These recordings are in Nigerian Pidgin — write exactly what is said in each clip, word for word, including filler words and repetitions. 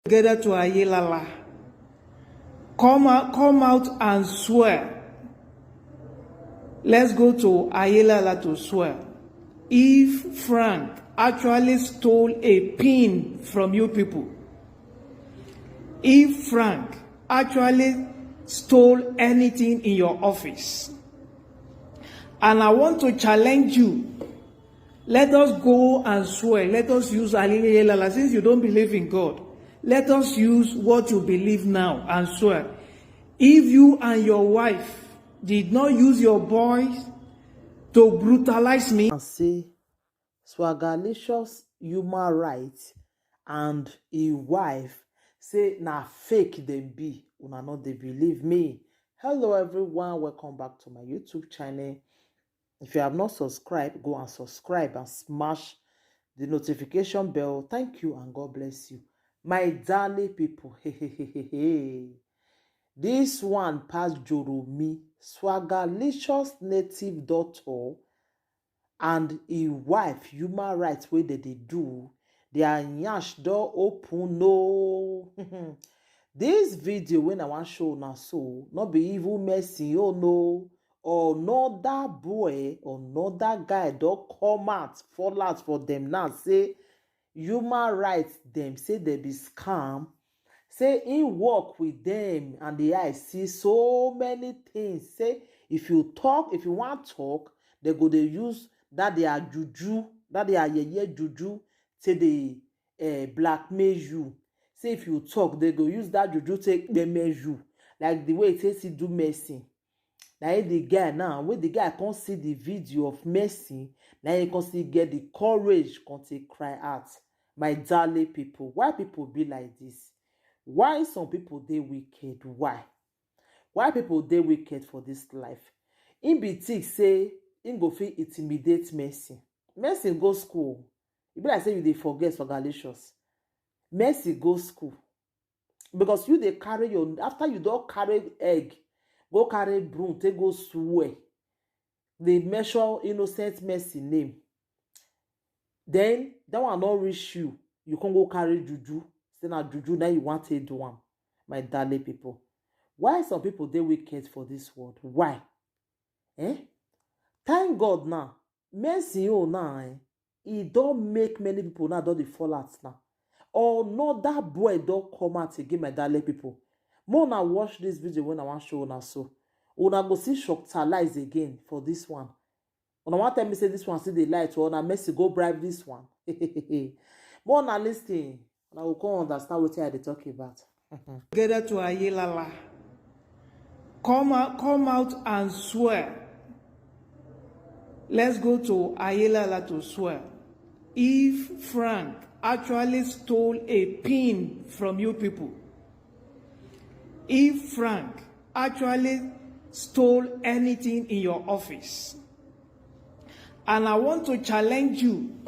Together to Ayelala. Come out, come out and swear. Let's go to Ayelala to swear. If Frank actually stole a pin from you people, if Frank actually stole anything in your office, and I want to challenge you, let us go and swear. Let us use Ayelala. Since you don't believe in God, let us use what you believe now and swear. If you and your wife did not use your boys to brutalize me, and say Swagalicious human rights and his wife say na fake dem be, una no dey believe me. Hello everyone, welcome back to my YouTube channel. If you have not subscribed, go and subscribe and smash the notification bell. Thank you and God bless you. My darling people, this one pass Joromi, Swagalicious native doctor and his wife, human rights wey dem dey do, their nyash don open o. This video wey I wan show una so, no be even Mercy own o. Another boy, another guy don come out, fall out for dem now, say human rights dem, say dem be scam, say he work with them and the eye see so many things. Say if you talk, if you want talk, they go dey use that their juju, that their yeye juju, say they uh, blackmail you. Say if you talk, they go use that juju take blackmail you, like the way it takes you do Mercy. Na him the guy now, when the guy come see the video of Mercy, na him come still get the courage, come take cry out. My darling people, why people be like this? Why some people dey wicked? Why? Why people dey wicked for this life? Him be think say him go fit intimidate Mercy. Mercy go school. E be like say you dey forget Swagalicious. Mercy go school. Because you dey carry your, after you don carry egg, go carry broom, take go swear, dey measure innocent Mercy name. Then that one no reach you, you come go carry juju. Say na juju, now you want to do am. My darling people, why some people dey wicked for this world? Why? Eh? Thank God now. Mercy own now, eh? E don make many people now don dey fall out now. Another boy don come out again, my darling people. More now watch this video when I wan show una so. Una go see shock lies again for this one. Una wan tell me say this one still dey lie, or na Mercy go bribe this one? More na listen, una go come understand wetin I dey talk about. Together to Ayelala. Come out, come out and swear. Let's go to Ayelala to swear. If Frank actually stole a pin from you people, if Frank actually stole anything in your office, and I want to challenge you,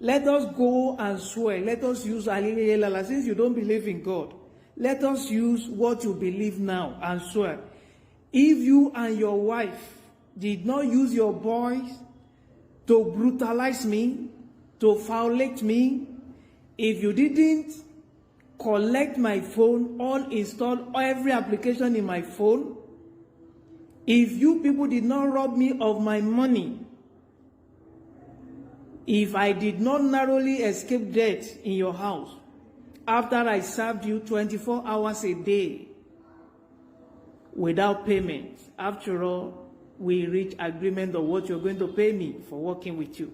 let us go and swear. Let us use Ayelala. Since you don't believe in God, let us use what you believe now and swear. If you and your wife did not use your boys to brutalize me, to violate me, if you didn't collect my phone, uninstall every application in my phone, if you people did not rob me of my money, if I did not narrowly escape death in your house after I served you twenty-four hours a day without payment, after all, we reach agreement on what you're going to pay me for working with you.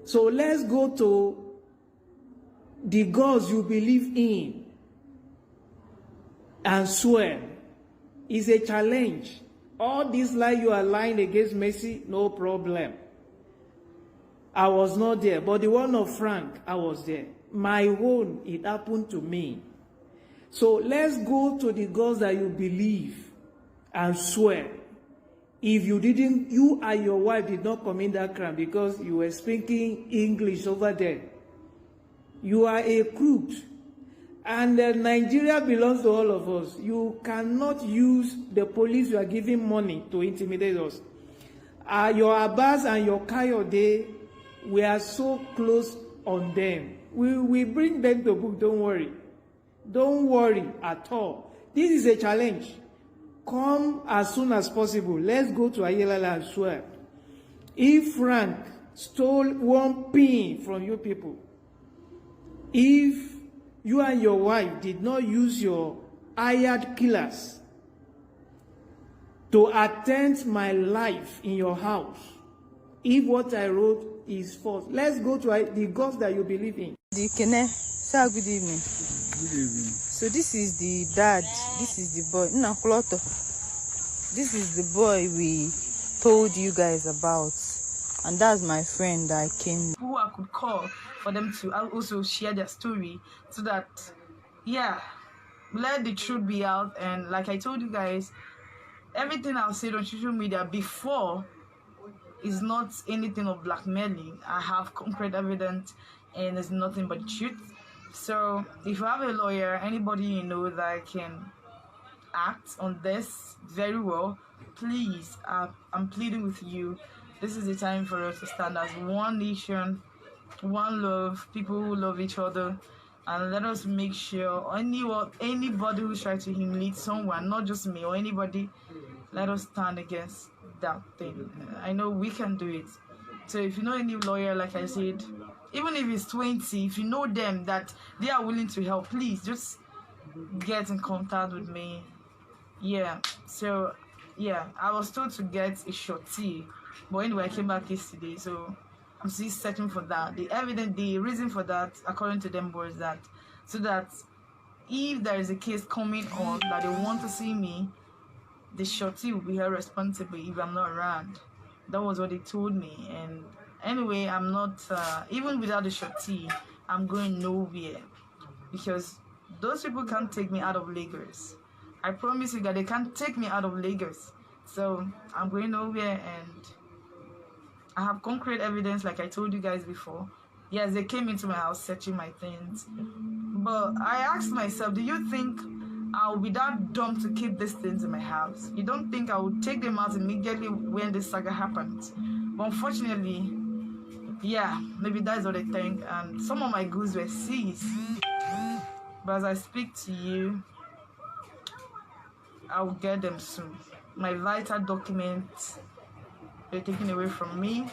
So let's go to the gods you believe in and swear. It's a challenge. All this lie you are lying against Mercy, no problem. I was not there, but the one of Frank, I was there. My own, it happened to me. So let's go to the gods that you believe and swear. If you didn't, you and your wife did not commit that crime because you were speaking English over there. You are a crook. And uh, Nigeria belongs to all of us. You cannot use the police you are giving money to intimidate us. Uh, your Abbas and your Kayode, we are so close on them. We will bring them to book, don't worry. Don't worry at all. This is a challenge. Come as soon as possible. Let's go to Ayelala and swear. If Frank stole one pin from you people, if you and your wife did not use your hired killers to attend my life in your house, if what I wrote is false, let's go to I- the gods that you believe in. The Kene, sir, good evening. Good evening. So this is the dad. This is the boy. Nakloto. This is the boy we told you guys about, and that's my friend that I came. Who I could call for them to al- also share their story so that, yeah, let the truth be out. And like I told you guys, everything I've said on social media before is not anything of blackmailing. I have concrete evidence and it's nothing but the truth. So if you have a lawyer, anybody you know that can act on this very well, please, uh, I'm pleading with you. This is the time for us to stand as one nation, one love, people who love each other, and let us make sure anyone, anybody who tries to humiliate someone, not just me or anybody, let us stand against that thing. I know we can do it. So if you know any lawyer, like I said, even if it's twenty, if you know them that they are willing to help, please just get in contact with me. Yeah. So yeah, I was told to get a shorty, but anyway, I came back yesterday, so I'm still searching for that. The evidence, the reason for that, according to them, was that so that if there is a case coming up that they want to see me, the shorty will be held responsible if I'm not around. That was what they told me. And anyway, I'm not, uh, even without the shorty, I'm going nowhere because those people can't take me out of Lagos. I promise you that they can't take me out of Lagos. So I'm going nowhere and I have concrete evidence, like I told you guys before. Yes, they came into my house searching my things. But I asked myself, do you think I'll be that dumb to keep these things in my house? You don't think I would take them out immediately when this saga happened? But unfortunately, yeah, maybe that's what I think. And some of my goods were seized. But as I speak to you, I will get them soon. My vital documents were taken away from me,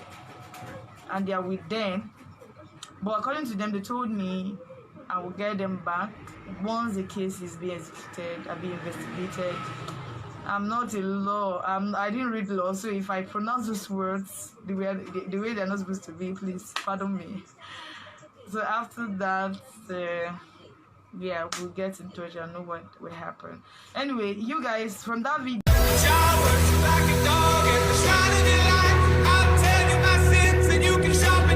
and they are with them. But according to them, they told me I will get them back once the case is being executed, I be investigated. I'm not a law. I'm, I didn't read law, so if I pronounce those words the way the, the way they're not supposed to be, please pardon me. So after that, uh, yeah, we'll get in touch and know what will happen. Anyway, you guys, from that video.